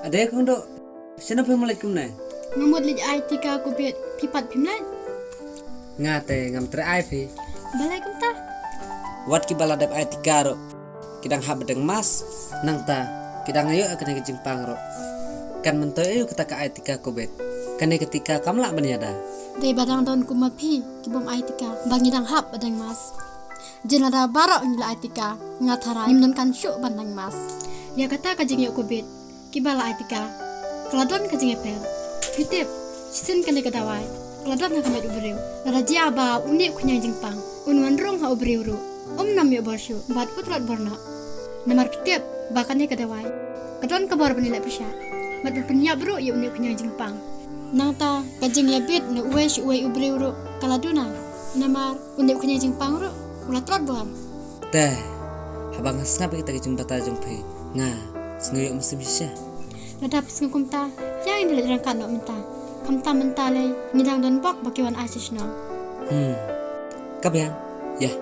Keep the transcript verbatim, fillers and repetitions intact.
Dei kong dok. Sino phi mlek kumne? Ngamut lek ai tika covid, phi pat phi mlek? Nga te ngam trei ai phi. Balai kumta? Wat ki bala dep ai tika ro. Ki dang hap badeng mas, nangta ki dang ayo kane ka jingpang ro. Kan mentoi ayo kata ka ai tika covid. Kane ka tika kam lah ban ïada. Dei ba dang don kum ma phi ki bym ai tika ba ngi dang hap badeng mas. Jin lada baroh ngi la ai tika, nga tharai ngim don kan shuh ban deng mas. Ïa kata ka jingïoh covid, ki ba la ai tika, ka la don ka jingïapher. Phi tip, shisien kane ka dawai ka la don ha ka met u briew. Lada jia ba une u khñiang jingpang un wan rung ha u briew ruh, um nam ïoh bor shuh bad u tlot bor noh. Namar phi tip ba kane ka dawai ka don ka bor ban ïaleh pyrshah bad ban pynïap ruh ïa une u khñiang jingpang. Nangta ka jingïabit na uwei sha uwei u briew ruh ka la duna. Namar une u khñiang jingpang ruh u la tlot bor. Te, haba nga sngap ïa kita ki jingbata jong phi, nga sngew ïoh mynsiem shisha. Lada phi sngew kumta, ïa ngin leit ryngkat noh mynta. Khamtam mynta lei ngi dang don bok ba ki wan ai sha shnong. Hmm. Ka biang. Ïa.